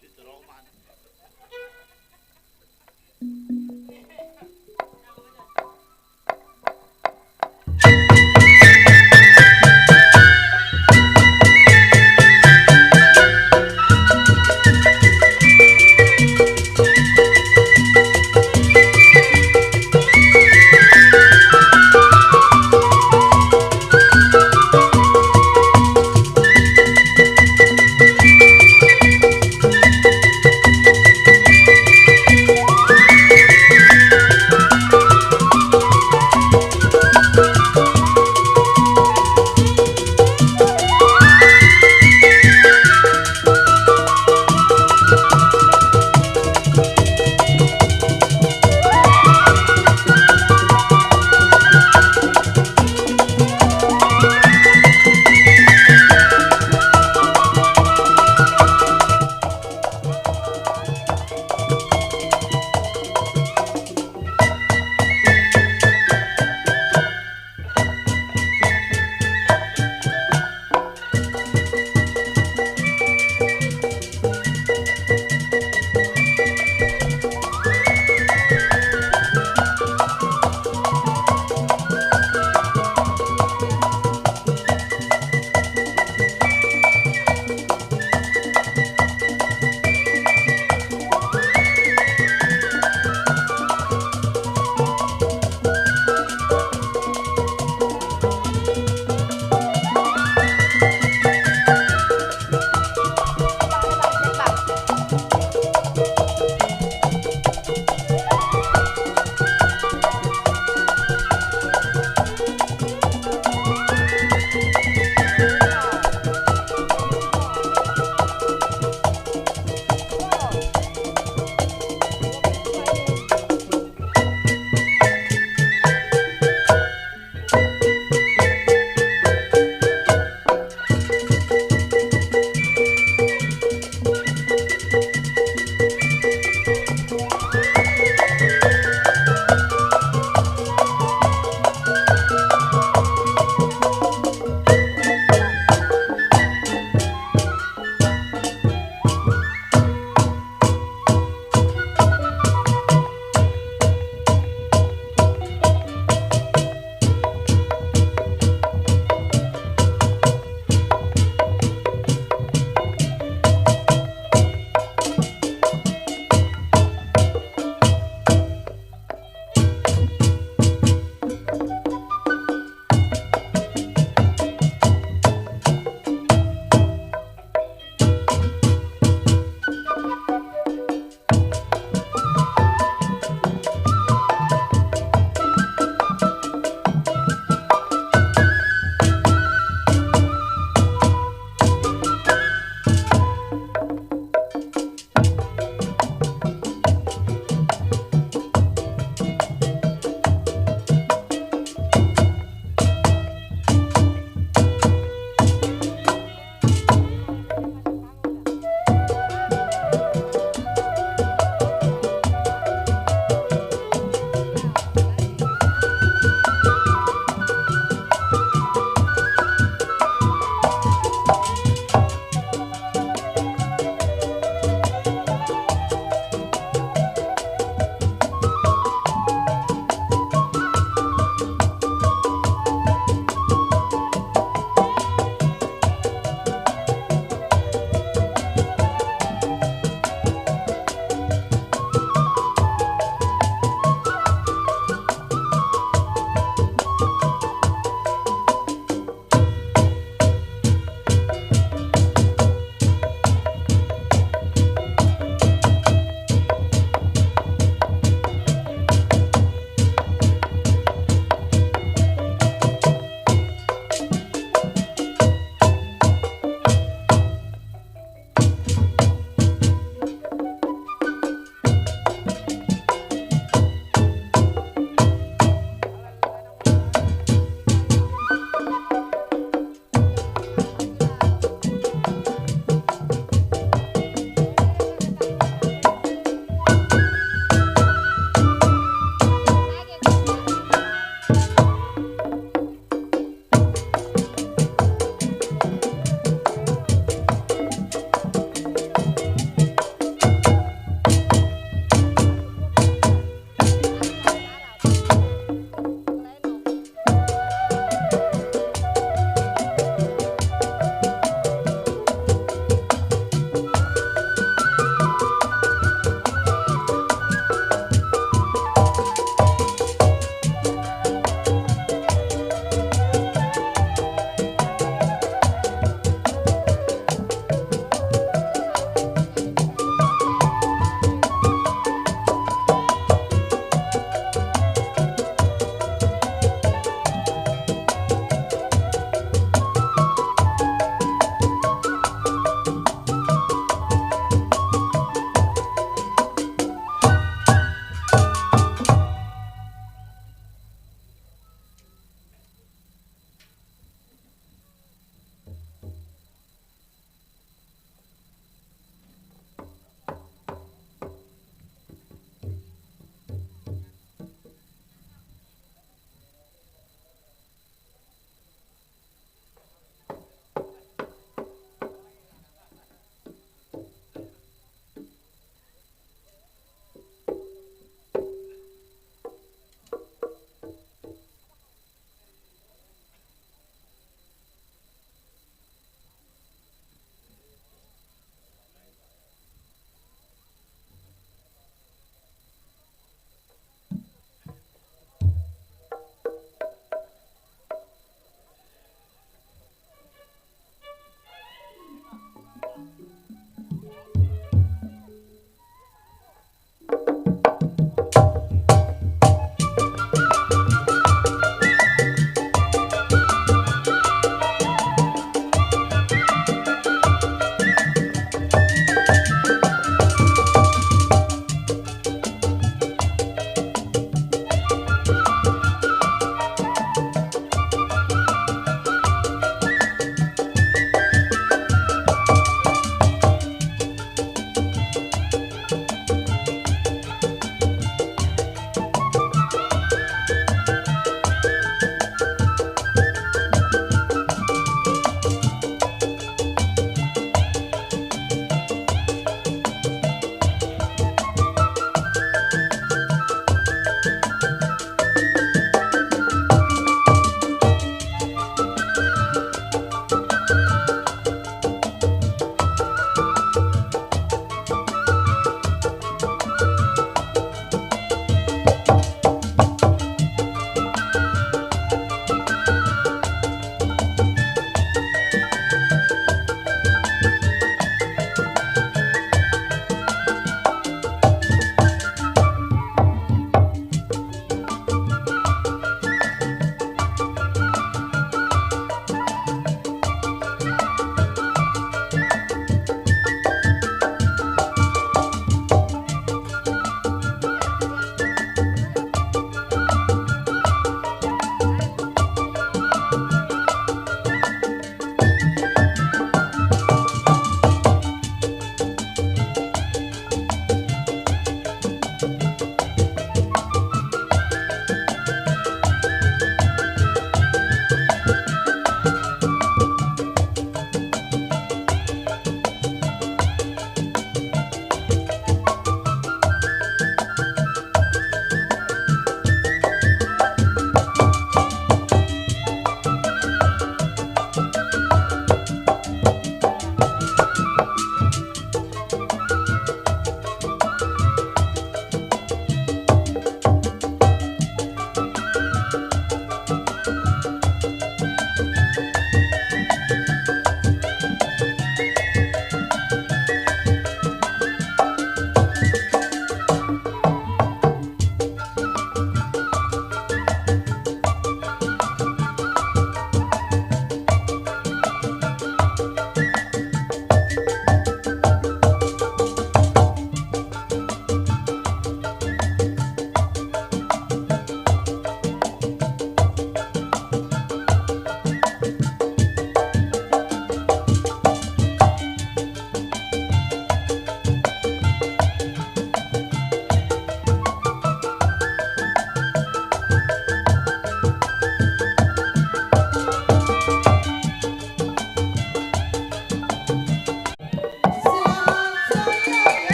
Situ Roman.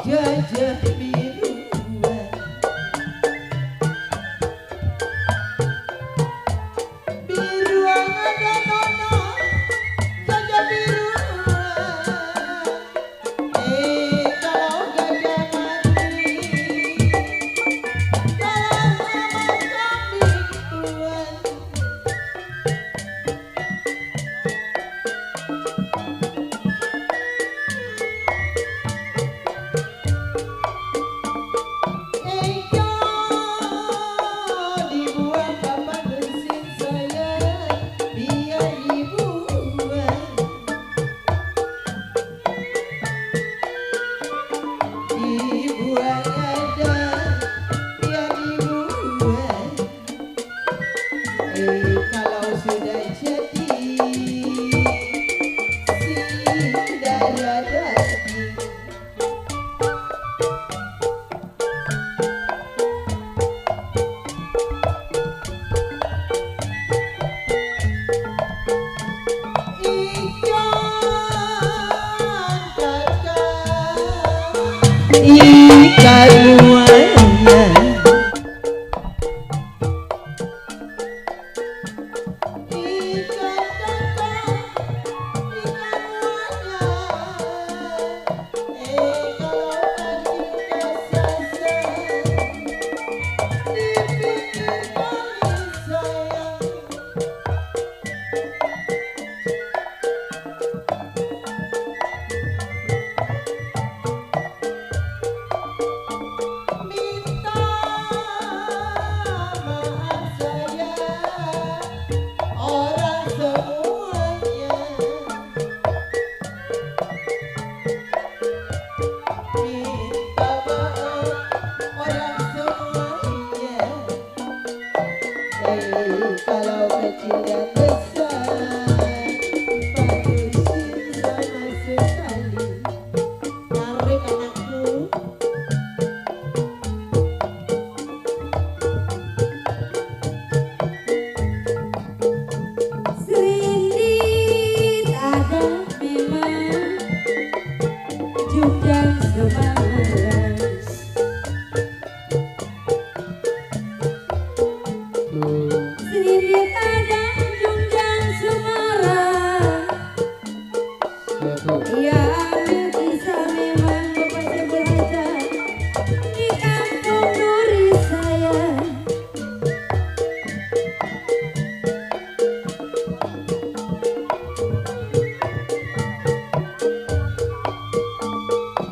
gajah biru biruan ada nono gajah biru kalau gajah mati kalau sama kambing tuan kalau sudah jadi si darah daging ikan buaya kalau kecil dan besar padusin sama sekali tarik anakku Serindit ada memang Jujang semaras Serindit ada Jujang semaras Ya bisa memang bapaknya berada Di kampung Nuri saya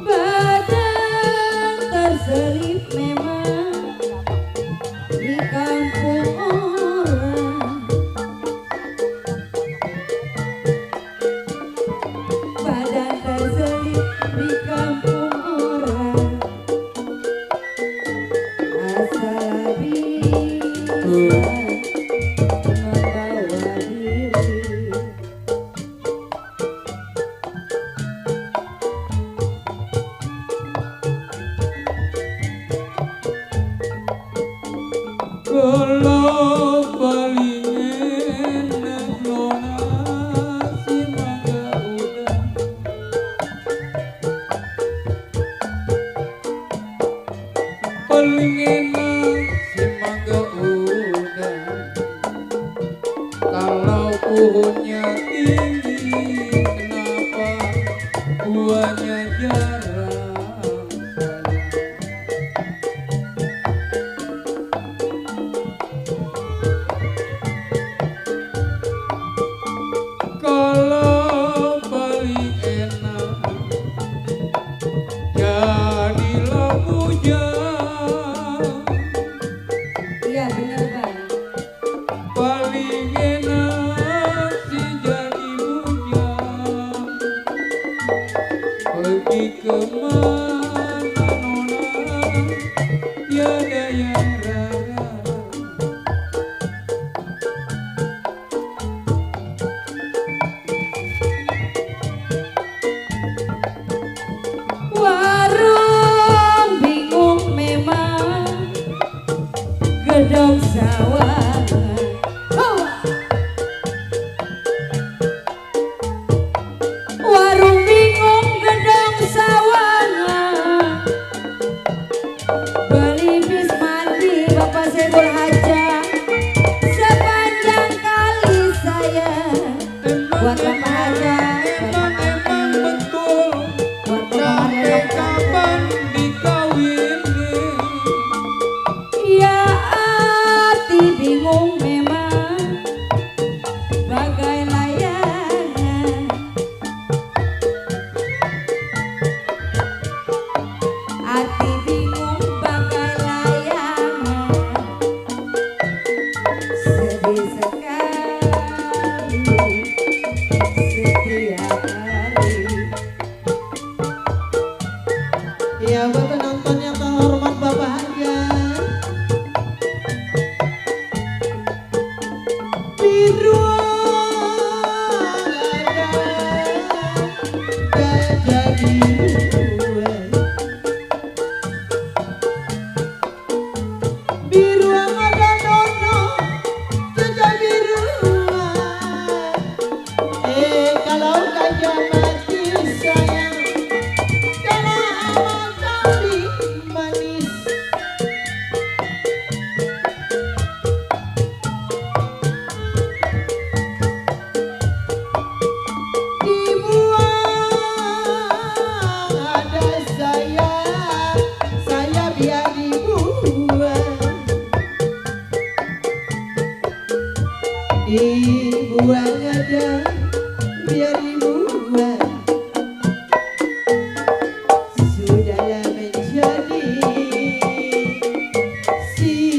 Badan terselip memang di kampung orang Badan terselip di kampung orang Asal bisa membawa diri Kalau paling enak nona si mangga udah paling enak si mangga udah kalau pohonnya tinggi kenapa buahnya jarang kalau paling enak jadilah bujang Iya benar Bang paling enak si jadi bujang pergi kemana nona tiada yang rara Warung bingung memang gedong sawah Warung bingung gedong sawah jadi dua. Biruang ada nono juga biruang. Kalau gajah mati sayang, kalau awal kali manis. Dibuang ada saya biar dibuang. Dibuang ada biar dibuang. Sudahlah menjadi si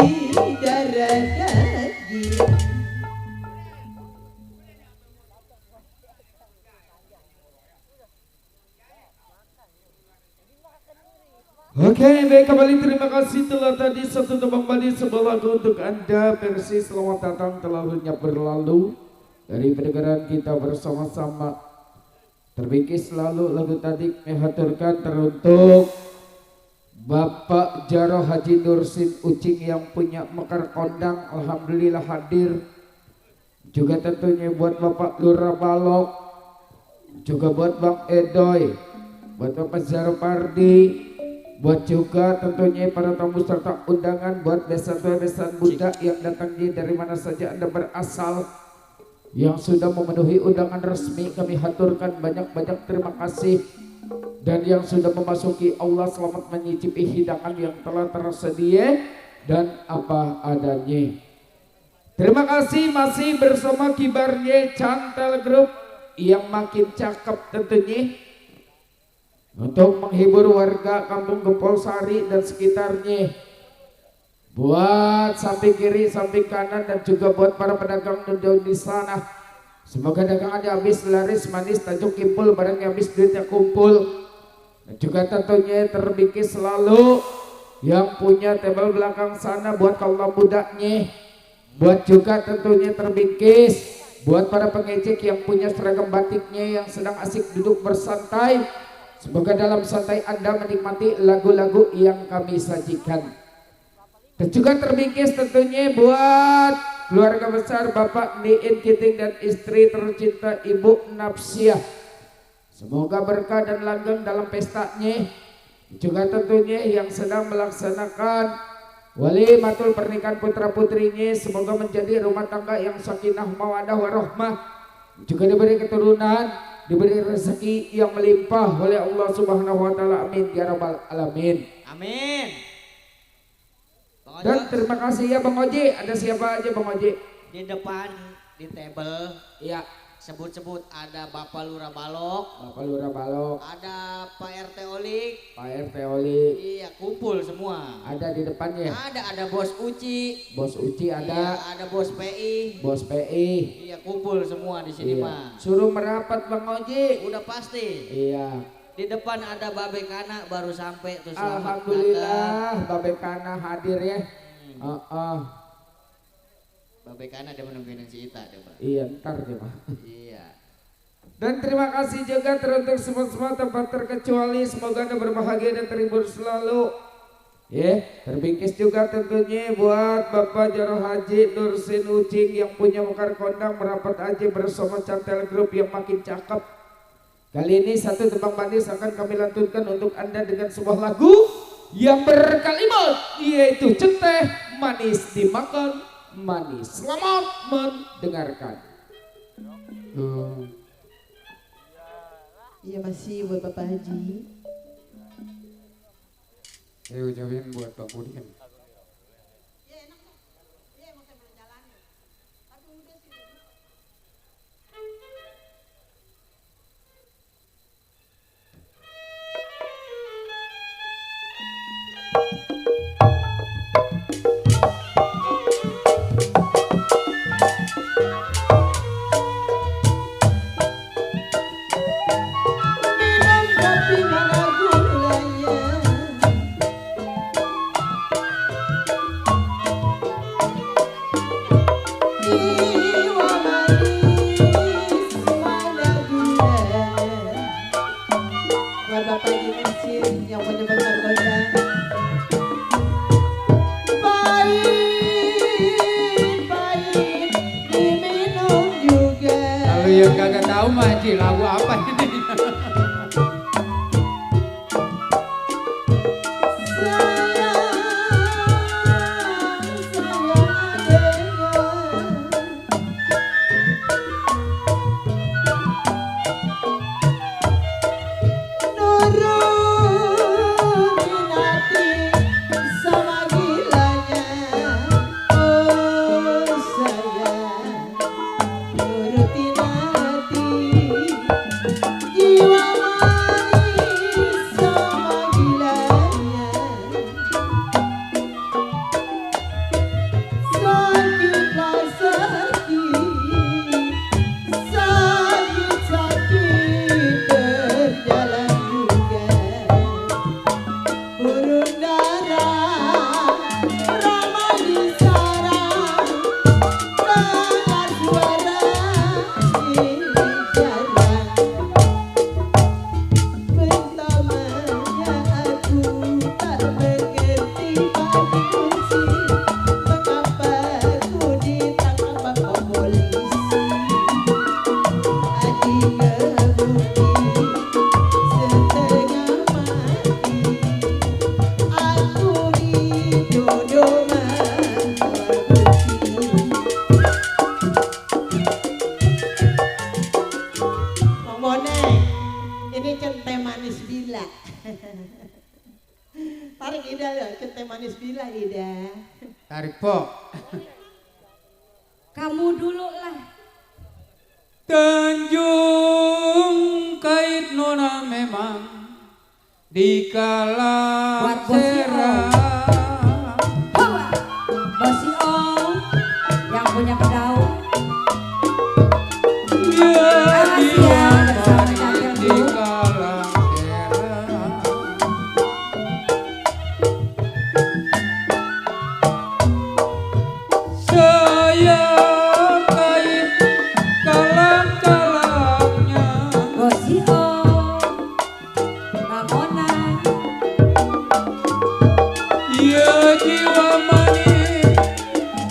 darah daging. Oke, baik, kembali terima kasih telah tadi satu tebang balik sebuah lagu untuk Anda versi selamat datang telah lenyap berlalu dari pendengaran kita bersama-sama. Terbingkis selalu lagu tadi mengaturkan teruntuk Bapak Jaro Haji Nursin Ucing yang punya mekar kondang, alhamdulillah hadir. Juga tentunya buat Bapak Lurah Balok, juga buat Bang Edoy, buat Bapak Zaro Pardi, buat juga tentunya para tamu serta undangan, buat besan-besan muda yang datangnya dari mana saja Anda berasal, yang sudah memenuhi undangan resmi kami haturkan banyak-banyak terima kasih. Dan yang sudah memasuki Allah selamat menyicipi hidangan yang telah tersedia dan apa adanya. Terima kasih masih bersama kibarnya Cantel Group yang makin cakep tentunya untuk menghibur warga Kampung Gempolsari dan sekitarnya. Buat samping kiri, samping kanan dan juga buat para pedagang jauh di sana. Semoga dagangannya habis laris manis, tajuk kimpul, barangnya habis duitnya kumpul. Dan juga tentunya terbingkis selalu yang punya tebel belakang sana buat kaum mudanya. Buat juga tentunya terbingkis buat para pengecek yang punya seragam batiknya yang sedang asik duduk bersantai. Semoga dalam santai Anda menikmati lagu-lagu yang kami sajikan. Dan juga terbingkis tentunya buat keluarga besar Bapak Niin Kiting dan istri tercinta Ibu Napsiah. Semoga berkah dan langgeng dalam pestanya. Juga tentunya yang sedang melaksanakan wali matul pernikahan putra putrinya, semoga menjadi rumah tangga yang sakinah mawadah warahmah. Juga diberi keturunan, diberi rezeki yang melimpah oleh Allah Subhanahu wa taala. Amin ya rabbal alamin. Amin. Dan terima kasih ya Bang Oji. Ada siapa aja Bang Oji? Di depan di table Iya, sebut-sebut ada Bapak Lurah Balok, Bapak Lurah Balok, ada Pak RT Olik. Pak RT Oli, Iya, kumpul semua. ada di depannya. Ada Bos Uci. Bos Uci Iya, ada, ada Bos PI. Bos PI. Iya, kumpul semua di sini Iya. mah. Suruh merapat Bang Oji. Udah pasti. Iya. Di depan ada Babe Kana baru sampai tuh, selamat datang. Alhamdulillah Babe Kana hadir ya. Babe Kana dia menungguin si Ita deh, Pak. Iya, ntar deh Pak. Iya. Dan terima kasih juga teruntuk semua tempat terkecuali. Semoga Anda berbahagia dan terhibur selalu. Ya, terbingkis juga tentunya buat Bapak Jaro Haji Nursin Ucing yang punya mekar kondang merapat aja bersama Cantel Group yang makin cakep. Kali ini satu tebang manis akan kami lantunkan untuk Anda dengan sebuah lagu yang berkalimat yaitu Ceteh Manis Dimakan Manis. Selamat mendengarkan. Iya masih buat Bapak Haji. Saya ucapin buat Pak Udin. Minum kopi mana gulanya. buat Bapak Haji Muhsin yang menyebarkan kondang. Pahit diminum juga. Kalau yang kagak tahu mah Haji, lagu apa ini? Tarik Ida loh, centai manis bila Ida. Tarik po. Kamu dulu lah. Tanjung kait nona memang di kala Buat Bosi serah. Bawa Bosi Om yang punya pedau. Dia Makasih ya, udah sama Cakil, di Bu. kala serah. Saya kait kalang-kalangnya. Bosi Om bangunan. Ia jiwa manis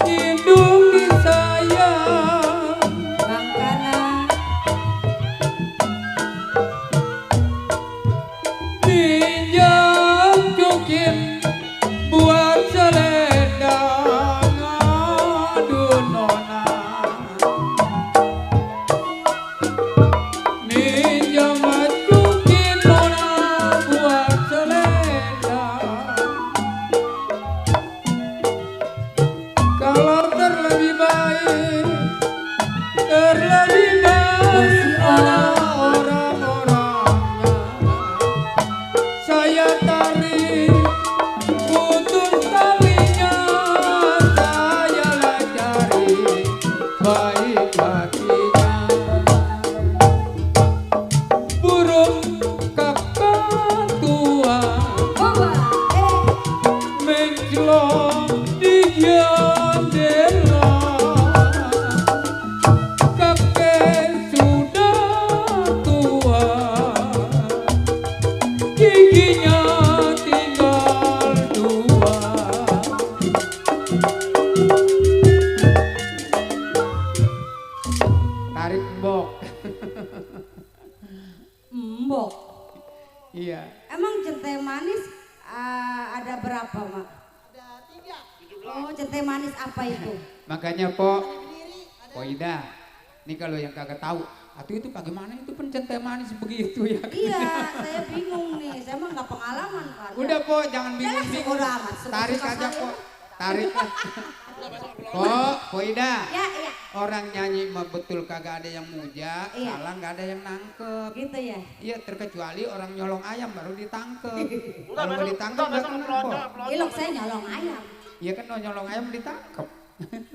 hidung disayang. Bang Kana Pinjam cukin buat selendang. Aduh nona, pinjam cukin nona buat selendang. Kalau terlebih baik orang-orangnya, saya tarik putus talinya, saya lah cari baik hatinya. Burung kakak tua bawa mencelok di jendela, kakek sudah tua, giginya tinggal dua. Tarik mbok. Mbok. Iya. Emang centai manis ada berapa, Mak? Ada 3. Oh, centai manis apa itu? Makanya Po Ida, nih kalau yang kagak tahu, itu bagaimana itu pencentai manis begitu ya? Iya, saya bingung nih. Saya mah nggak pengalaman kan. Udah Po, jangan Udah lah, bingung-bingung. udah amat. Tarik Suka-suka aja saya. Po, tarik. Po Ida, Ya, iya. orang nyanyi mah betul kagak ada yang muja, Iya. salah nggak ada yang nangkep. Gitu ya. Iya, terkecuali orang nyolong ayam baru ditangkep. Kalau nggak ditangkep nggak kena Po. Ilok saya nyolong ayam. Iya kan nyolong ayam ditangkep.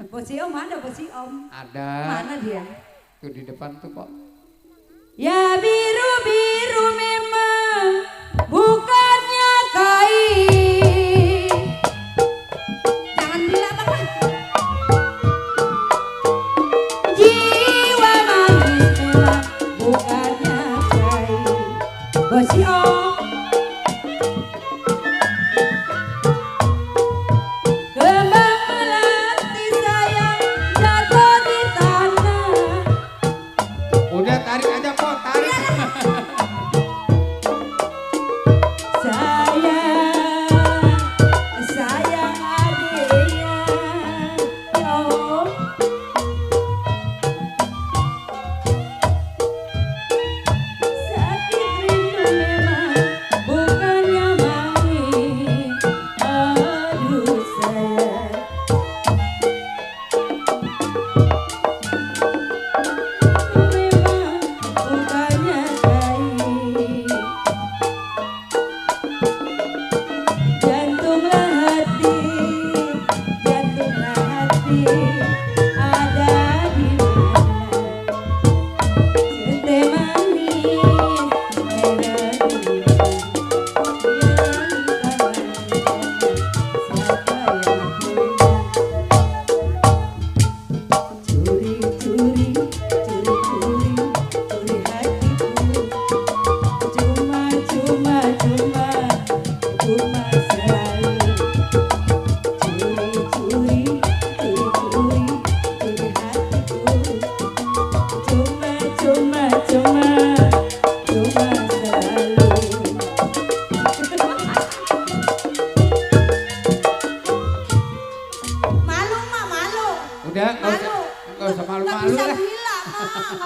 Bosi Om ada, Bosi Om. Ada. Mana dia? Tuh di depan tuh Po. Ya biru-biru memang bukannya kain. Jangan bilang apa. Jiwa manis memang bukannya kain. Bosi Om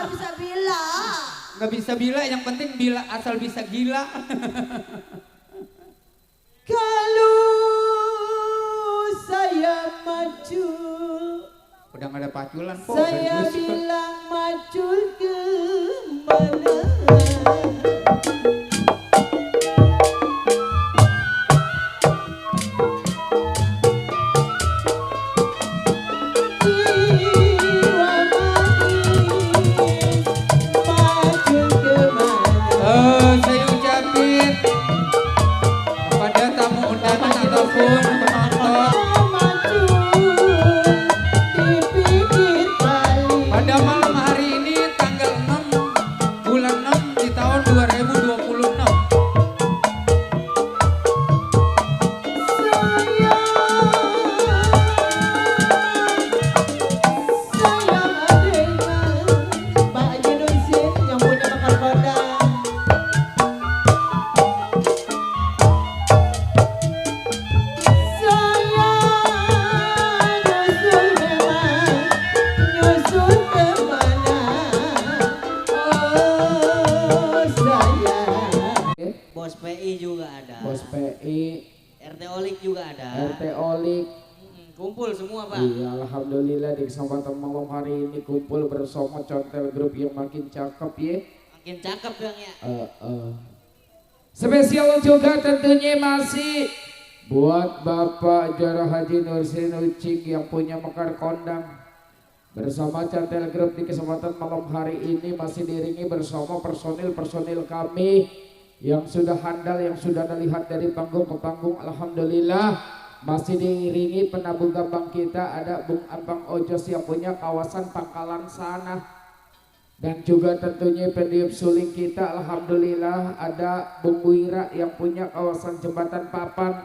nggak bisa bilang. Nggak bisa bila, yang penting bila asal bisa gila. Kalau saya maju, Udah nggak ada paculan kok. saya bagus. bilang maju ke mana? Jiwa manis, maju ke mana? Saya ucapin kepada tamu undangan ataupun penonton Maju di pinggir kali. pada malam hari ini tanggal 6 bulan 6 di tahun 2026. Sayang adanya Pak Jenusin yang punya bakar kodam. Sayang nyusul memang, nyusul kemana? Oh sayang. Bos PI juga ada. Bos PI, RT Olik juga ada. RT Olik. Kumpul semua Pak. Iya, alhamdulillah di kesempatan malam hari ini kumpul bersama Contel Group yang makin cakep ya. Makin cakep Bang ya. Spesial juga tentunya masih buat Bapak Jara Haji Nursin Ucik yang punya mekar kondang. Bersama Contel Group di kesempatan malam hari ini masih diiringi bersama personil-personil kami yang sudah handal, yang sudah terlihat dari panggung ke panggung. Alhamdulillah masih diiringi penabung gambang kita, ada Bung Abang Ojos yang punya kawasan Pangkalan sana. Dan juga tentunya pendium suling kita, alhamdulillah ada Bung Wira yang punya kawasan Jembatan Papan.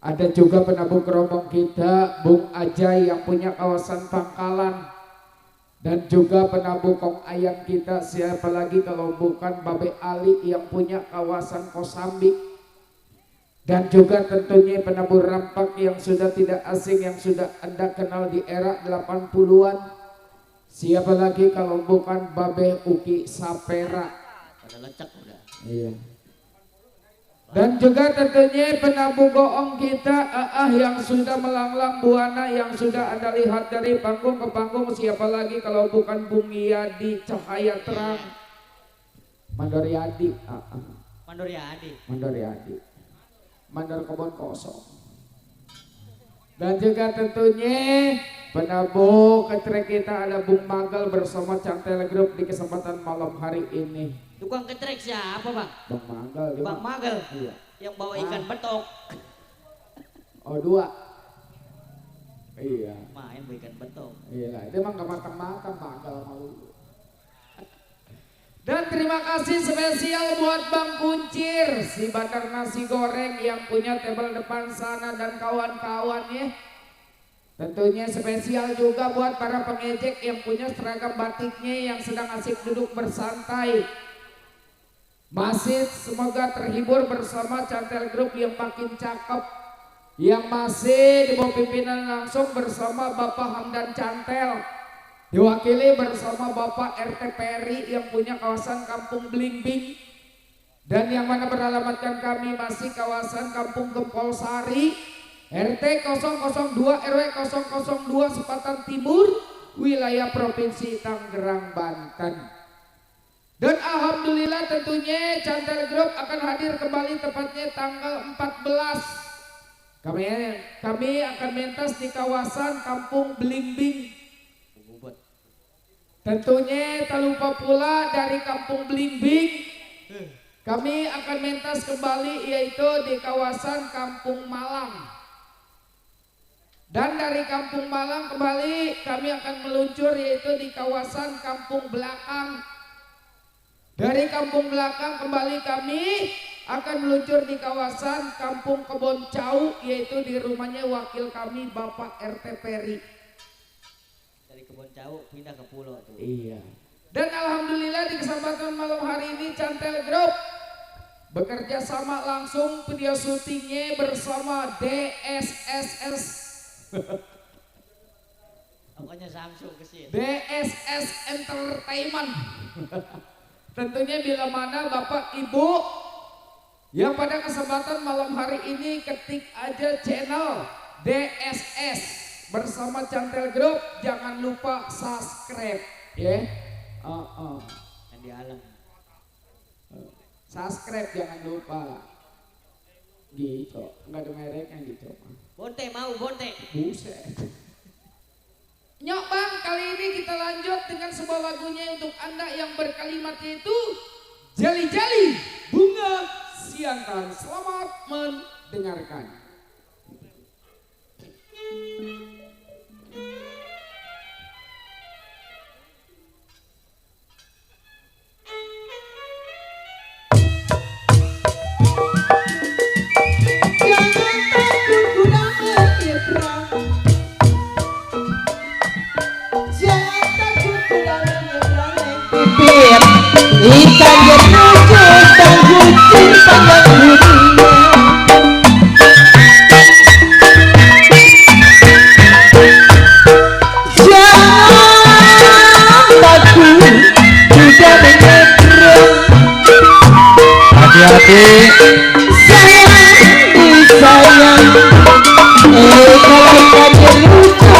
Ada juga penabung gerobong kita Bung Ajay yang punya kawasan Pangkalan. Dan juga penabung Kong Ayam kita, siapa lagi kalau bukan Babe Ali yang punya kawasan Kosambi. Dan juga tentunya penabung rampak yang sudah tidak asing, yang sudah Anda kenal di era 80-an. Siapa lagi kalau bukan Babe Uki Sapera. Pada lecek udah. Iya. Dan juga tentunya penabung goong kita yang sudah melanglang buana, yang sudah Anda lihat dari panggung ke panggung. Siapa lagi kalau bukan Bung Yadi Cahaya Terang. Mandor Yadi. Mandor ya Adi. Mandor Yadi. Mandor Kebon Kosong. Dan juga tentunya penabung ketrek kita ada Bung Magal bersama Cantel Group di kesempatan malam hari ini. Tukang ketrek siapa Bang? Bang Magal, dia Bang Magel. Iya. Yang bawa ikan betok. Oh 2. Iya. Main bawa ikan betok. Iya lah, dia mah gak matang-matang Magal malu. Dan terima kasih spesial buat Bang Kuncir, si bakar nasi goreng yang punya tebel depan sana dan kawan-kawannya. Tentunya spesial juga buat para pengejek yang punya seragam batiknya yang sedang asik duduk bersantai. Masih semoga terhibur bersama Cantel Group yang makin cakep, yang masih di bawah pimpinan langsung bersama Bapak Hamdan Cantel, diwakili bersama Bapak RT Peri yang punya kawasan Kampung Blimbing, dan yang mana beralamatkan kami masih kawasan Kampung Gempol Sari, RT 002 RW 002 Sepatan Timur, wilayah Provinsi Tangerang, Banten. Dan alhamdulillah tentunya Cantel Group akan hadir kembali tepatnya tanggal 14. Kami akan mentas di kawasan Kampung Blimbing. Tentunya tak lupa pula dari Kampung Blimbing kami akan mentas kembali yaitu di kawasan Kampung Malang. Dan dari Kampung Malang kembali kami akan meluncur yaitu di kawasan Kampung Belakang. Dari Kampung Belakang kembali kami akan meluncur di kawasan Kampung Kebon Cau yaitu di rumahnya wakil kami Bapak RT Peri. Dari Kebon Cau pindah ke pulau tuh. Iya. Dan alhamdulillah di kesempatan malam hari ini Cantel Group bekerja sama langsung video syutingnya bersama DSSS. Pokoknya Samsung kesini. BSS Entertainment. Tentunya bila mana Bapak Ibu yang pada kesempatan malam hari ini ketik aja channel DSS bersama Cantel Group, jangan lupa subscribe ya. Yang di alam. Subscribe jangan lupa. Gitu, enggak ada mereknya gitu. Bonte mau bonte. Buset. Nyok Bang, kali ini kita lanjut dengan sebuah lagunya untuk Anda yang berkalimat yaitu Jali-jali Bunga Siantan. Selamat mendengarkan. Ikan berlucu dan kucing panjang dunia. Jangan takut sudah menyeberang. Hati-hati. Sayang disayang. Kalau ikan berlucu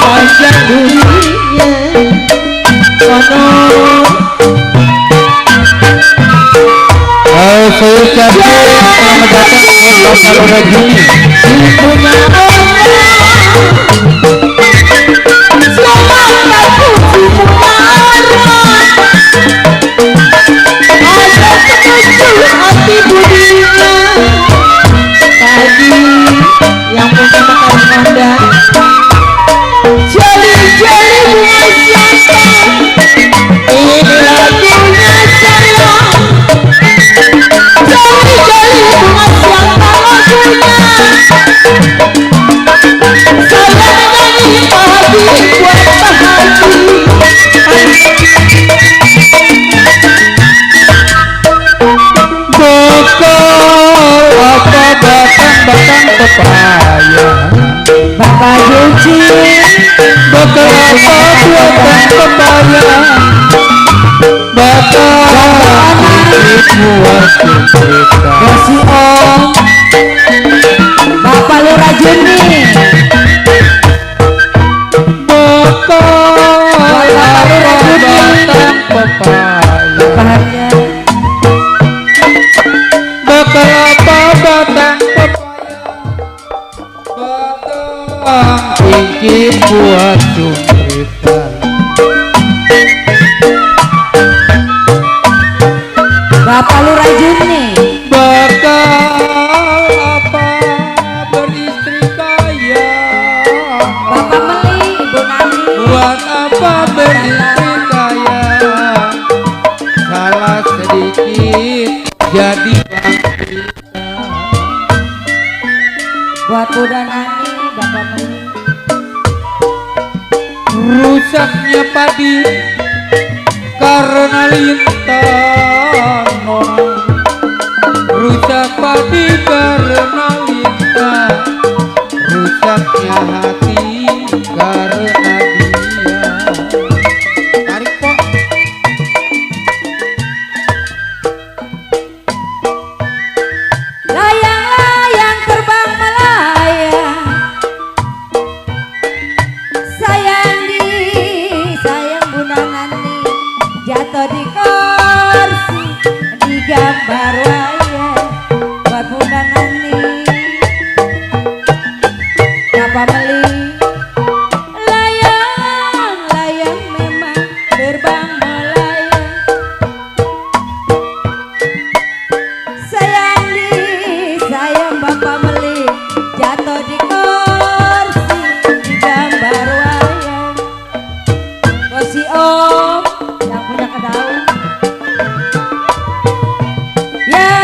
panjang dunia. Oh no. Saya ucapkan selamat datang buat Bapak Lura Juni. Punya orang selamat aku punya orang. Ada setuju hati budinya. Tadi yang punya makan Honda. Jali-jali bunga siantan. Ini lagunya sayang. Jali-jali bunga siantan lagunya. Saya menyanyi pagi buat pagi. Bekal apa batang-batang pepaya. Bapak Yuci Bekal apa batang pepaya. Batang buat cerita. Kasih Om Bapak Lura Juni. Bekal apa batang pepaya. Bahagia Bekal apa batang pepaya. Batang tinggi buat cerita. Bapak Lura Juni. Bakal apa beristri kaya. Bapak Meli Ibu Nani. Buat apa beristri kaya. Salah sedikit jadi bangkita. Buat Buda Nani Bapak Meli. Rusaknya padi karena lintah nona. Rusak padi karena lintah. Rusaknya hati karena dia. Tarik kok. Layang-layang terbang melayang. Sayang Bunda Nani. Jatuh di kursi di gambar wayang. Buat Bunda Nani. Bapak Meli. Layang-layang memang terbang melayang. Sayang Bapak Meli. Jatuh di kursi di gambar wayang. Kursi Om yang punya kedaung. Ya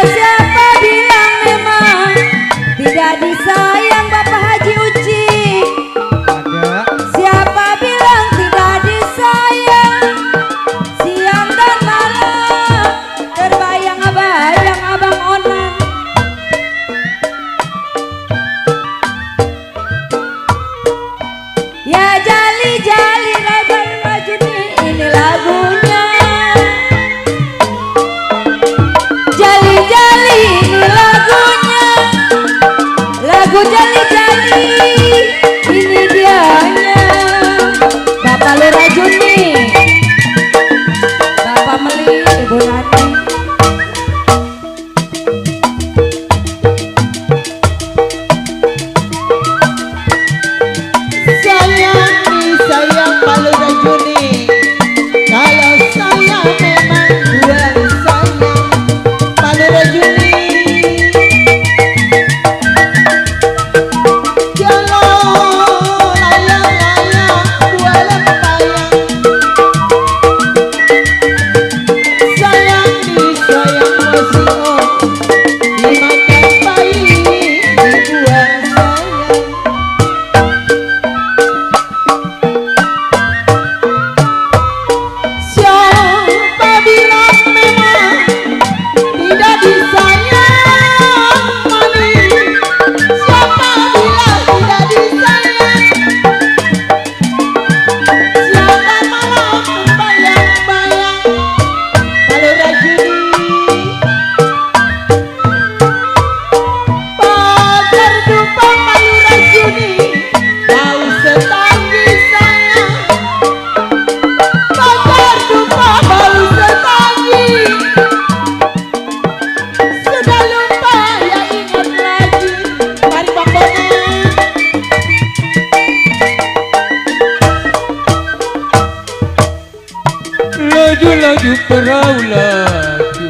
Laju perahu laju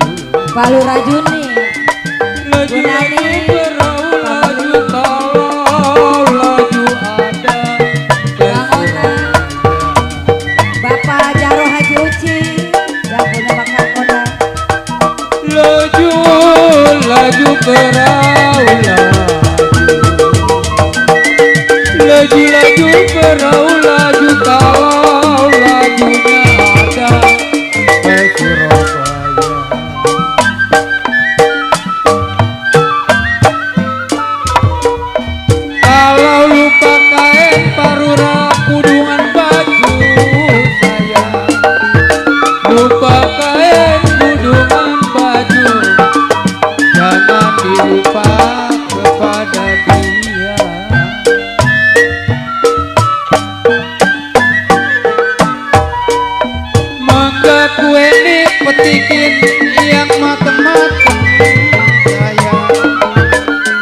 Palu Rajuni Laju perahu laju Kalau laju ada Bang Ona Bapak Jaro Haji Uci yang punya bakal kota. Laju perahu laju perahu laju Kalau lajunya ada Surabaya. Kalau lupa kain parura kudungan baju saya, lupa kain kudungan baju, jangan dilupa kepada dia. Mangga kue ini petikin yang mateng-mateng saya.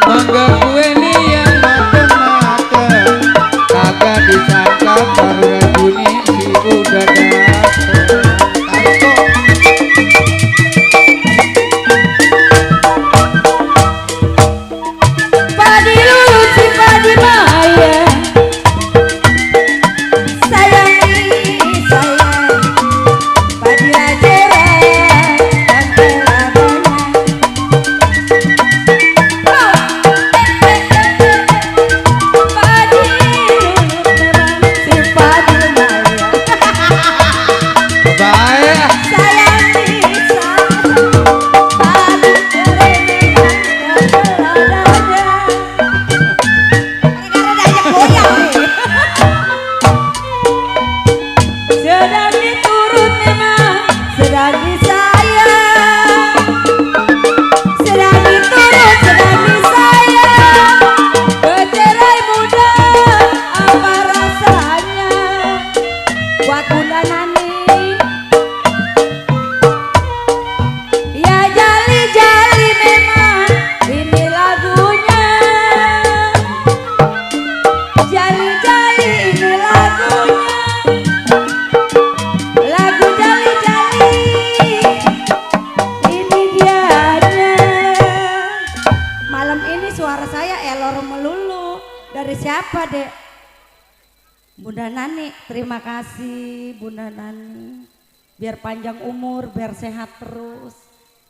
Mangga kue ini yang mateng-mateng, kagak disangka baru Rajuni si udah dateng. Taiko. Padi lulu si padi maya sayang padi rajera padi si padi maya Baik. sayang padi sedang diturut memang sedang disayang sedang diturut sedang disayang kecerai muda apa rasanya buat Bunda Nani ya jali-jali memang ini lagunya jali-jali ini lagunya lagu jali-jali ini dianya. Malam ini suara saya elor melulu. Dari siapa, Dek? Bunda Nani. Terima kasih Bunda Nani. Biar panjang umur, biar sehat terus.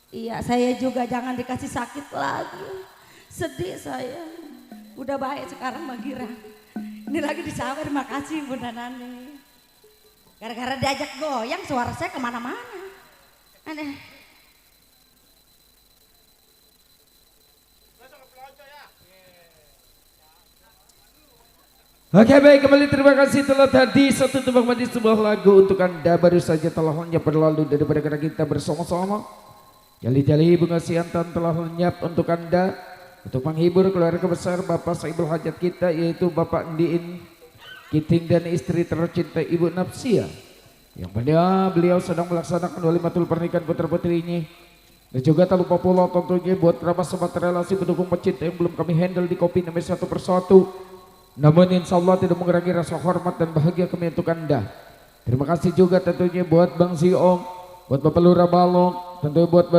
Iya, saya juga jangan dikasih sakit lagi. Sedih saya. Udah baik sekarang Magira. Ini lagi disawer. Terima kasih Bunda Nani. Gara-gara diajak goyang suara saya kemana-mana. Aneh. Oke baik, kembali terima kasih telah tadi satu tebak mandi sebuah lagu untuk Anda baru saja telah lenyap berlalu daripada kita bersama-sama. Jali-jali bunga siantan telah lenyap untuk Anda untuk menghibur keluarga besar Bapak Saibul Hajat kita yaitu Bapak Ndiin Kiting dan istri tercinta Ibu Napsia yang pada beliau sedang melaksanakan walimatul pernikahan putra putrinya. Dan juga tak lupa pula tentunya buat kerabat sobat relasi pendukung pecinta yang belum kami handle di kopi nomor satu persatu. Namun insya Allah tidak mengurangi rasa hormat dan bahagia kami untuk Anda. Terima kasih juga tentunya buat Bang Ziong buat Bapak Lurah Balok, tentunya buat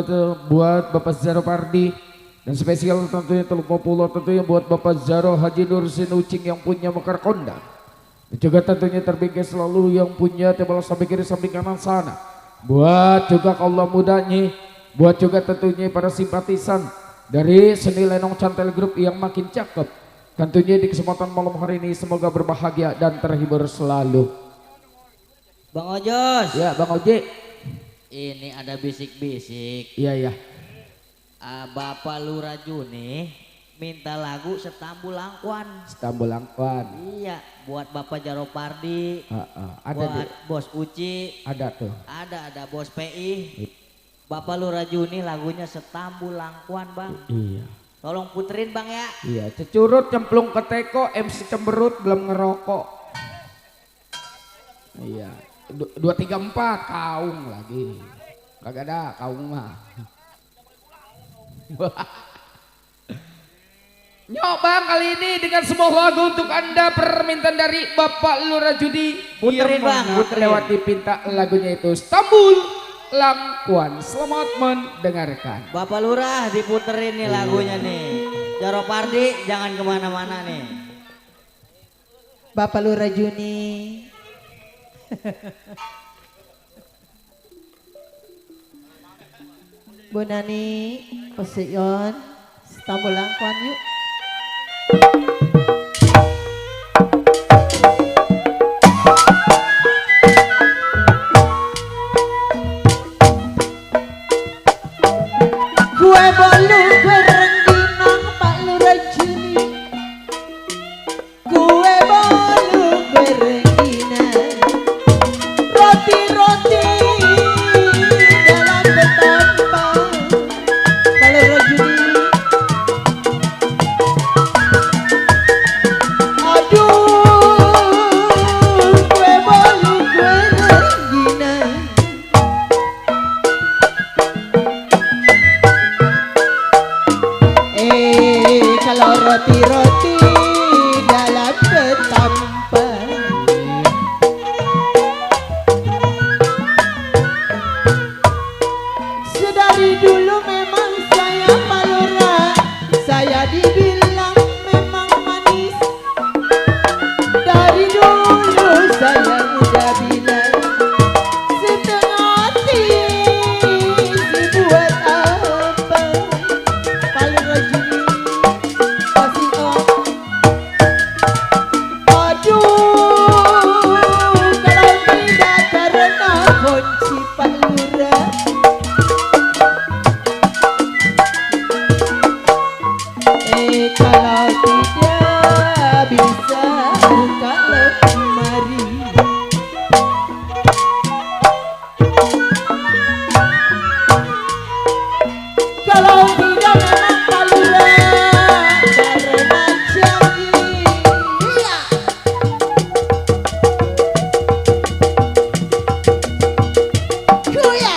Bapak Zaro Pardi, dan spesial tentunya terlupa pula tentunya buat Bapak Zaro Haji Nursin Ucing yang punya Mekar Kondang. Dan juga tentunya terbingkai selalu yang punya tebal samping kiri samping kanan sana. Buat juga kaulah mudanya, buat juga tentunya para simpatisan dari seni Lenong Cantel Group yang makin cakep. Tentunya di kesempatan malam hari ini semoga berbahagia dan terhibur selalu. Bang Ojos. Ya Bang Oje. Ini ada bisik-bisik. Iya ya. Bapak Lurah Juni minta lagu Setambul Angkuan. Setambul Angkuan. Iya, buat Bapak Jaro Pardi. Ada buat deh. Bos Uci. Ada tuh. Ada Bos PI. Bapak Lurah Juni lagunya Setambul Angkuan, Bang. Iya. Tolong puterin, Bang ya. Iya, cecurut cemplung ke teko, MC cemberut belum ngerokok. Iya. 234 kaung lagi. Kagak ada kaung mah. Nyok Bang, kali ini dengan sebuah lagu untuk Anda permintaan dari Bapak Lurah Judi. Puterin Bang, puterin. Lewat dipinta lagunya itu Stambul Langkuan. Selamat mendengarkan. Bapak Lurah diputerin nih lagunya nih. Jaro Pardi jangan kemana-mana nih. Bapak Lurah Juni. Bu Nani, Poseidon, Stambul Angkuan yuk. Kue bolu berengginang Pak Lurah Juni. Kue bolu berengginang. Roti-roti dalam betapa. Pak Lurah Juni. Aduh, kue bolu berengginang. Kalau roti-roti dalam betapa. Sedari dulu memang saya Pak Lurah, saya dibilang memang manis. Dari dulu saya udah bilang setengah hati dibuat apa. Pak Lurah Juni. Aduh, kalau tidak karena kunci Pak Lurah. Kalau tidak bisa buka lemari. Kalau tidak memang Pak Lurah karena janji. Iya. Kuya.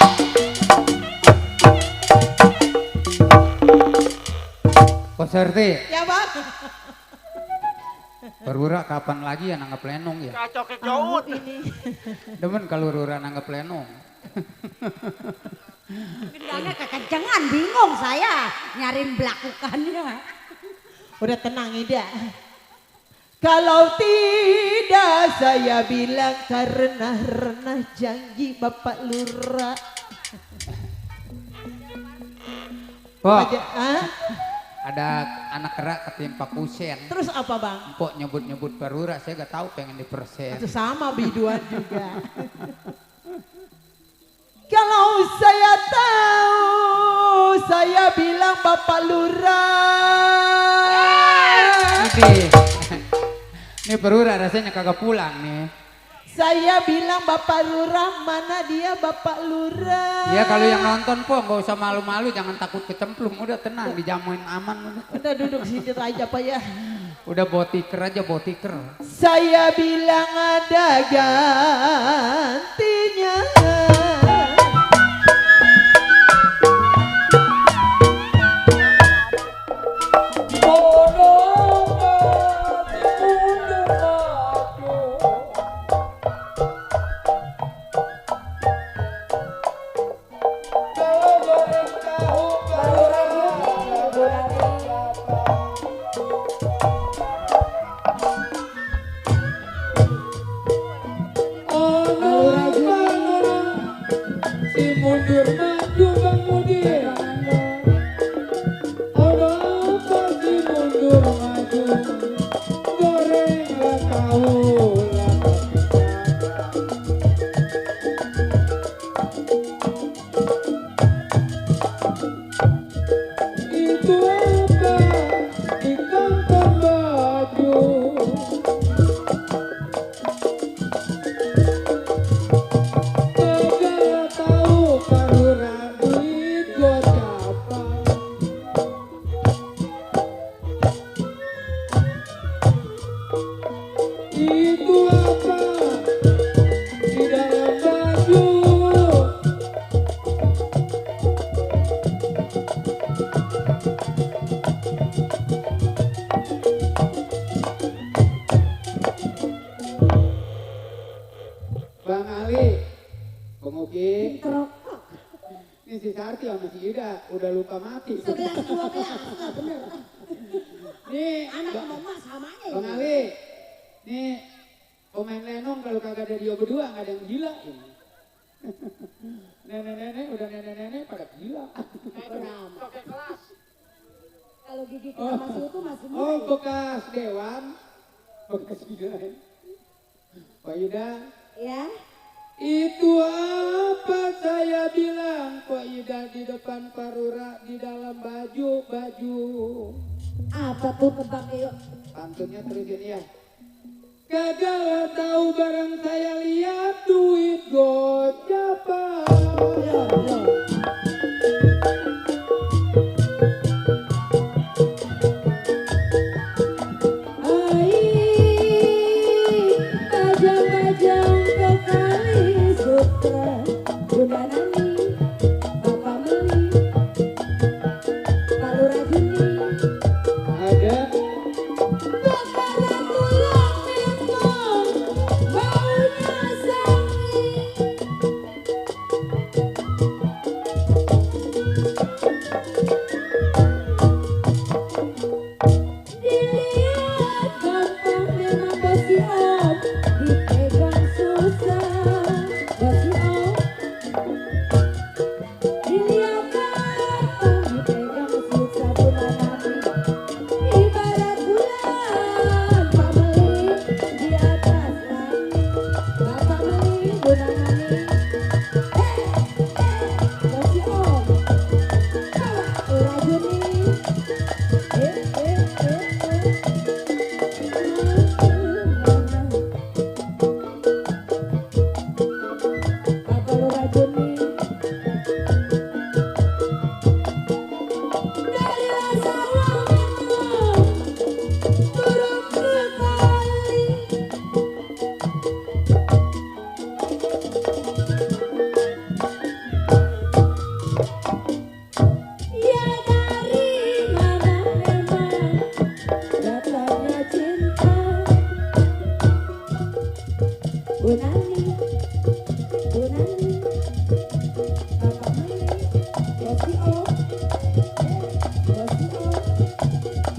Serti, Ya Bang. Perwira kapan lagi ya nanggap lenong ya? Ini. Demen kalau Rura nanggap lenong. Gendangnya kekencengan, bingung saya nyarin belakukannya. Udah tenang Ida. Kalau tidak saya bilang karena janji Bapak Lurah. Wah, Ah? ada anak kerak ketimpa kusen. Terus apa Bang? Empok nyebut-nyebut Perwira, saya gak tahu pengen di persen. Itu sama biduan juga. Kalau saya tahu, saya bilang Bapak Lurah. Ini Perwira rasanya kagak pulang nih. Saya bilang Bapak Lurah, mana dia Bapak Lurah? Ya kalau yang nonton po nggak usah malu-malu, jangan takut kecemplung, udah tenang, dijamuin aman. Udah duduk situ aja Pak ya. Udah botiker aja, botiker. Saya bilang ada gantinya. Itu apa di kantong baju? Kagak tahu parura duit gocapan. Itu apa di dalam baju? Bang Ali, Bang Uki, ini si Sarti sama si Ida udah lupa mati. 11-12 lah bener. Nih, Anak sama emak sama aja. Bang Ali, nih pemain lenong kalau kagak ada dia berdua nggak ada yang gila ini. Nenek-nenek udah nenek-nenek pada gila. Kalau gigi kita masih utuh masih muda. Oh bekas dewan, bekas gila. Pak Yuda, Ya. itu apa saya bilang Pak Yuda di depan Parura di dalam baju. Apa tuh tebak yuk? Pantunnya terusin ya. Kagak tahu barang saya lihat duit gocapan. Yo. Bajang-bajang ke kali sutra, Bunda Nani, Bapak Meli, Pak Lurah Juni. Ada Bakaran tulang memang baunya sangi. Dilihat gampang memang bosi om, dipegang susah bosi om. Dilihat gampang dipegang susah Bunda Nani. Ibarat bulan pameli di atas langit, Bapak Meli, Bunda Nani. Bosi om, Lurah Juni. Bapak Lurah Juni. Dari rasa memang turun ke kali. Ya dari mana memang datangnya cinta. Bu Nani, Bapak Meli, Bosi om,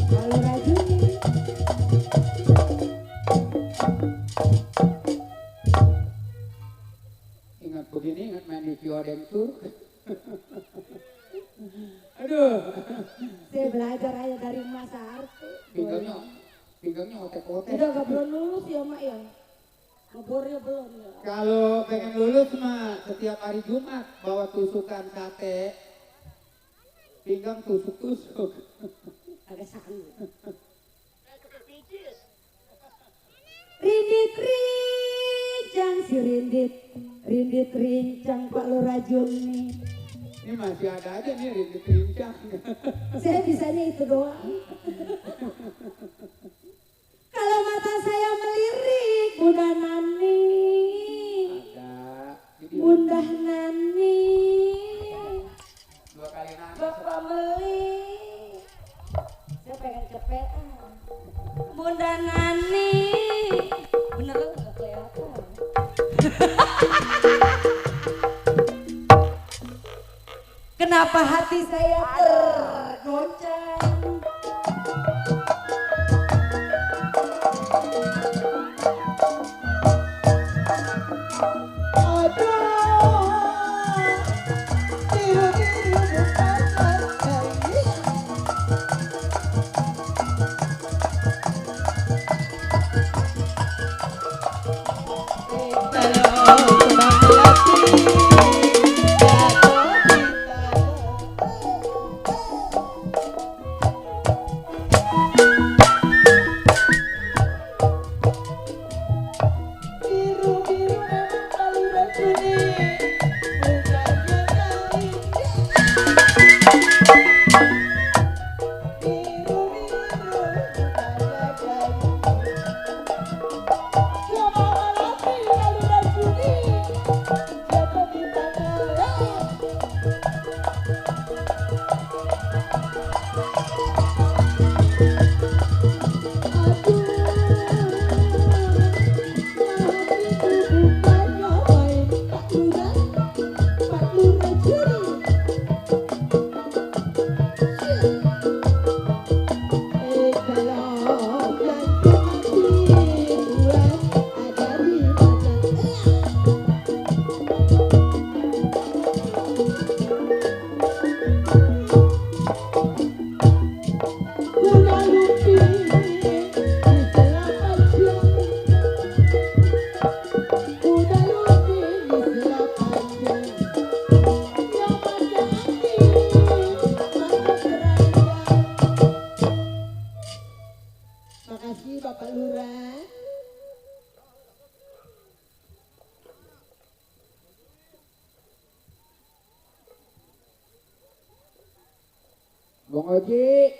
Pak Lurah Juni. ingat begini, ingat main di Kiodeng Tour. Aduh, Saya belajar aja dari Mas Arti. pinggangnya otek-otek. Udah gak belum lulus ya mak ya? Ngebornya belum ya? Kalau pengen lulus mah setiap hari Jumat bawa tusukan sate, pinggang tusuk-tusuk. Agak sanggup. Rindit rincang si rindit rincang Pak Lurah Juni. Ini masih ada aja nih rintik rincang. Saya bisanya itu doang. Kalau mata saya melirik, Bunda Nani, Ada. Jadi Bunda Nani, 2 kali nangis. Bapak Meli. Saya pengen cepetan. Bunda Nani, beneran nggak kelihatan. Kenapa hati saya tergoncang? Bang Oji,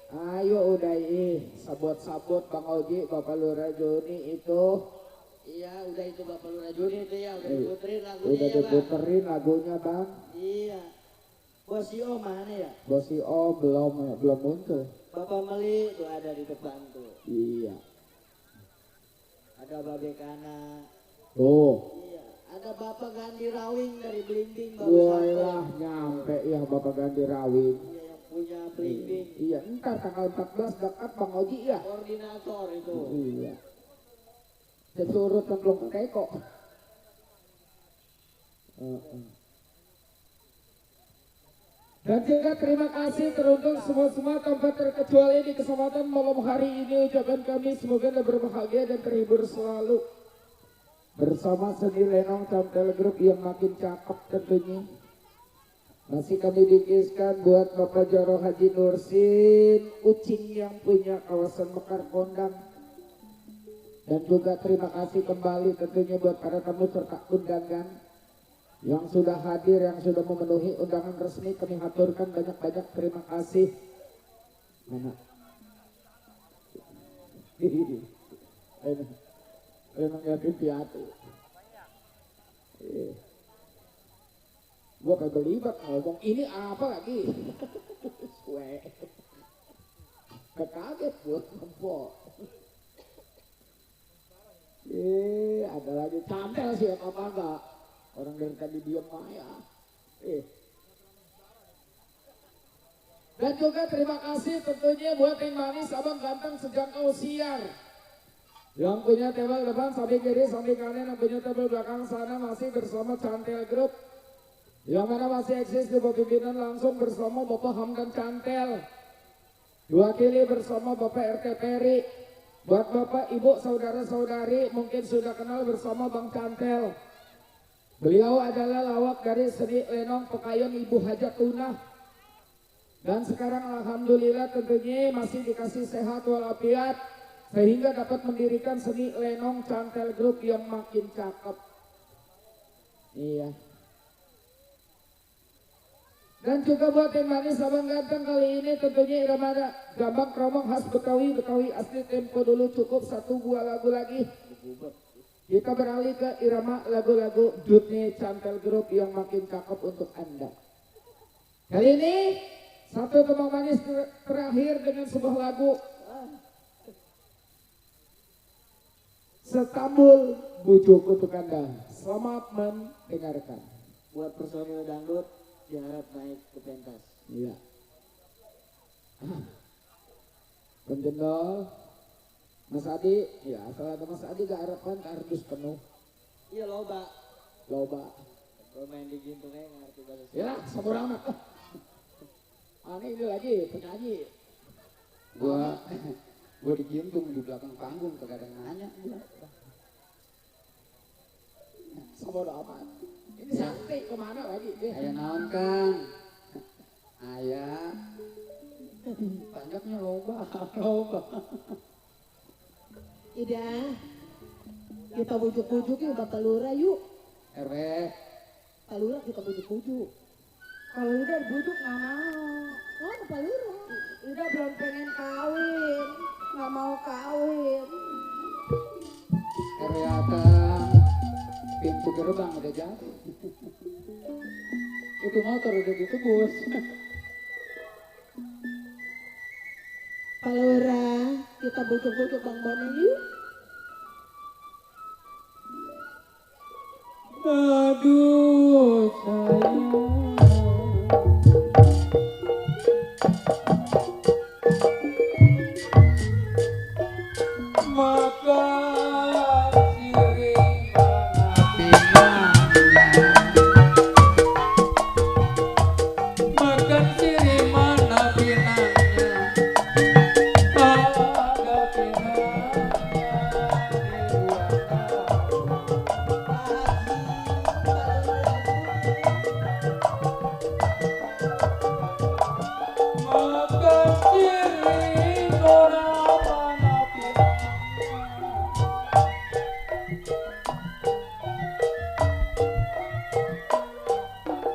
ayo udah sabot-sabot Bang Oji, Bapak Lurah Joni itu. Iya, udah itu Bapak Lurah Juni itu ya, udah diputerin lagunya Udah ya Bang. diputerin lagunya Bang. Iya. Bos Yo mana ya? Bosi belum muncul. Bapak Meli tuh ada di depan tuh. Iya. Ada Babe Kana. Tuh. Iya. Ada Bapak Gandhi Rawing dari Blimbing baru Wah sampai. nyampe ya Bapak Gandhi Rawin. Iya, yang punya Blimbing. Iya, entar tanggal 14 dekat Bang Oji ya. Koordinator itu. Iya. Sesurut templung keko. Dan juga terima kasih teruntuk semua tanpa terkecuali di kesempatan malam hari ini ucapan kami semoga Anda berbahagia dan terhibur selalu bersama seni Lenong Cantel Group yang makin cakep tentunya. Masih kami dikiskan buat Bapak Jaro Haji Nursin Ucing yang punya kawasan Mekar Kondang. Dan juga terima kasih kembali tentunya buat para tamu serta undangan yang sudah hadir, yang sudah memenuhi undangan resmi. Kami haturkan banyak-banyak terima kasih. Mana? Emang yakin piatu. Gua kagak libat ngomong ini apa lagi? Kekaget gua ngempok. Ada lagi cantel sih apa enggak? Orang dari tadi diem ya. Dan juga terima kasih tentunya buat yang manis, abang ganteng sejangkau siar. Yang punya tebel depan sampai kiri sampai kanan, yang punya tebel belakang sana masih bersama Cantel Group. Yang mana masih eksis di bawah pimpinan langsung bersama Bapak Hamdan Cantel. Diwakili bersama Bapak RT Peri. Buat Bapak, Ibu, Saudara-saudari mungkin sudah kenal bersama Bang Cantel. Beliau adalah lawak dari seni Lenong Pekayon Ibu Hajat Tunah. Dan sekarang alhamdulillah tentunya masih dikasih sehat walafiat sehingga dapat mendirikan seni Lenong Cantel Group yang makin cakep. Iya. Dan juga buat yang manis abang ganteng kali ini tentunya irama gambang kromong khas Betawi asli tempo dulu cukup 1-2 lagu lagi. Kita beralih ke irama lagu-lagu Dunia Cantel Group yang makin cakep untuk Anda. Kali ini satu tembang manis terakhir dengan sebuah lagu Setambul Bujuk untuk Anda. Selamat mendengarkan. Buat personil dangdut diharap naik ke pentas. Iya. Penjendol Mas Adi, ya asal ada Mas Adi gak harapan kardus penuh. Iya loba. Kalau main di gintungnya ngerti bahasa Sunda. Ya semua amat. Aneh ini lagi penyanyi. Gua digintung di belakang panggung kagak ada yang nanya. Semua amat. Ini santai kemana lagi? Ayah naon Kang? Ayah panjaknya loba. Ida, kita bujuk-bujuk yuk Bapak Lurah yuk. RW Pak Lurah kita bujuk-bujuk. Kalau udah bujuk nggak mau. Oh Bapak Lurah. Udah belum pengen kawin, nggak mau kawin. RW Atang pintu gerbang udah jadi. Itu motor udah ditebus. Pak Lurah, kita bujuk-bujuk Bang Boni yuk. Aduh sayang.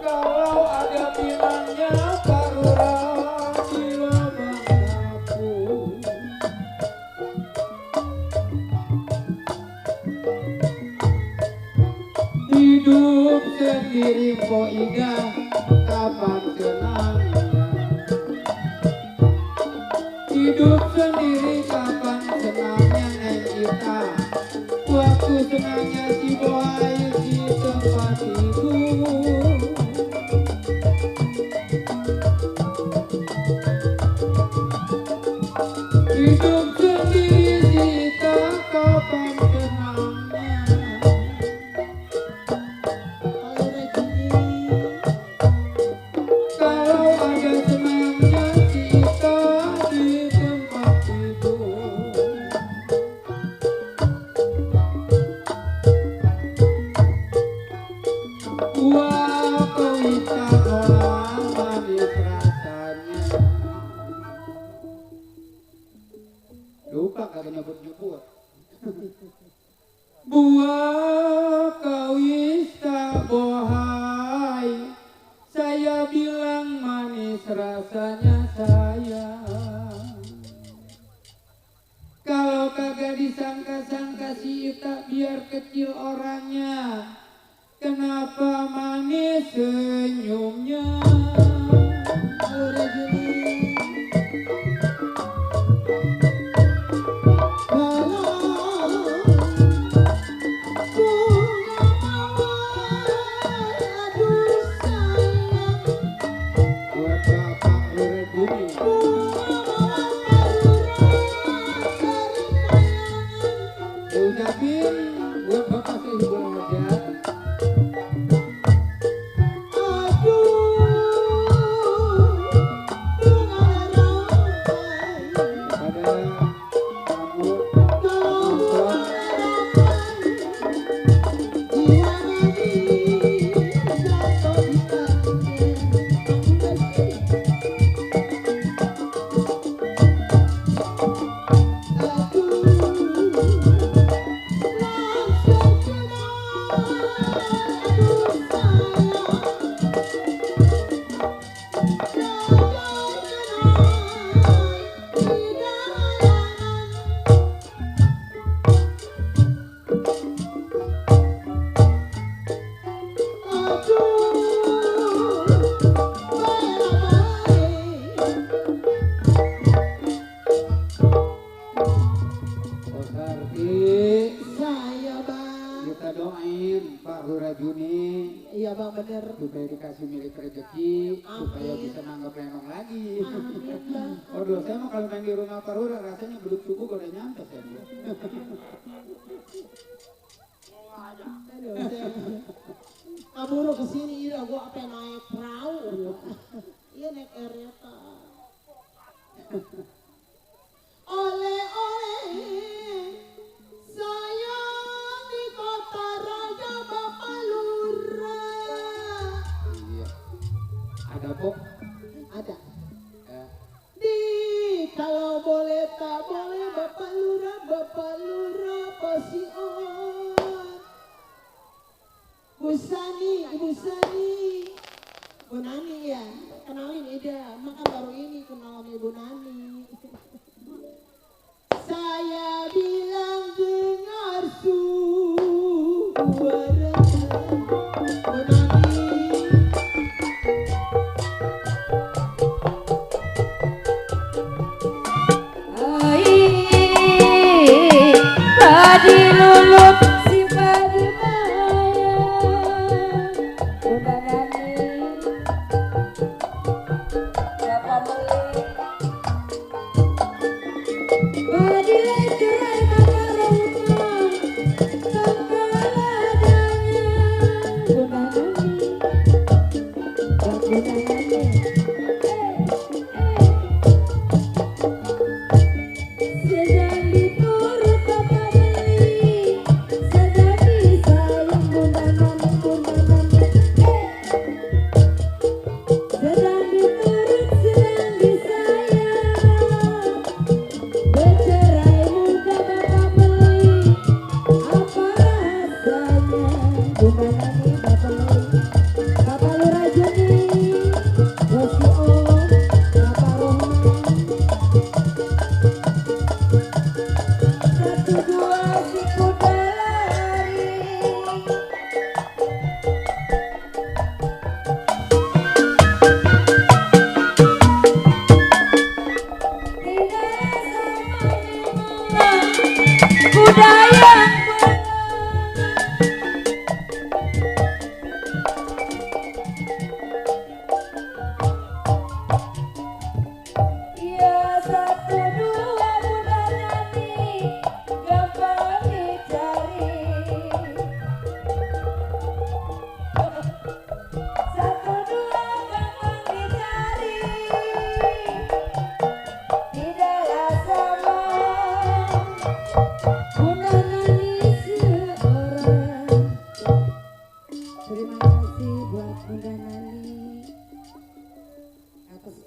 Kalau ada bilangnya baru rapi. sendiri po Ida kapan tenangnya. Hidup sendiri kapan senangnya Neng Ita. Waktu senangnya si Bohai di tempat tidur. Hidup sendiri Ita kapan senangnya. Kalau ada senangnya Ita di tempat tidur. Wah, kau Ita orang manis rasanya. Lupa kagak nyebut-nyebut. Buah kawista bohai, saya bilang manis rasanya sayang. Kalau kagak disangka-sangka si Ita biar kecil orangnya, kenapa manis senyumnya? Buat Bapak Lurah Juni. Ucapin buat Bapak Sehibul Hajat. Pada kamu kita doain Pak Lurah Juni. Iya bang bener. Supaya dikasih milik rezeki, supaya bisa nanggap lenong lagi. Oh doh, saya mah kalau main di rumah Pak Lurah rasanya belum subuh udah nyampe saya. Kaburu kesini iya gua apa naik perahu. Iya naik kereta. Oleh-oleh sayang di kota raja Bapak Lurah. Iya. Ada Pok? Ada. Ya. Di kalau boleh tak boleh Bapak Lurah pasti on. Bu Sani, Ibu Sani, Bu Nani ya, kenalin Ida, makan baru ini kenal Ibu Nani. Saya bilang dengar suara Bu Nani. Tadi lulup si padi maya udah nani berapa beli padi lecur maka rumah tanpa ladanya udah nani udah nani sedang diturut bapak beli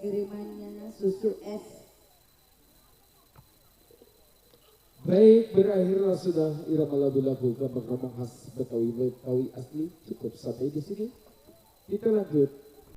kirimannya susu es. Baik, berakhirlah sudah irama lagu-lagu gambang-gambang khas Betawi asli. Cukup sampai di sini. Kita lanjut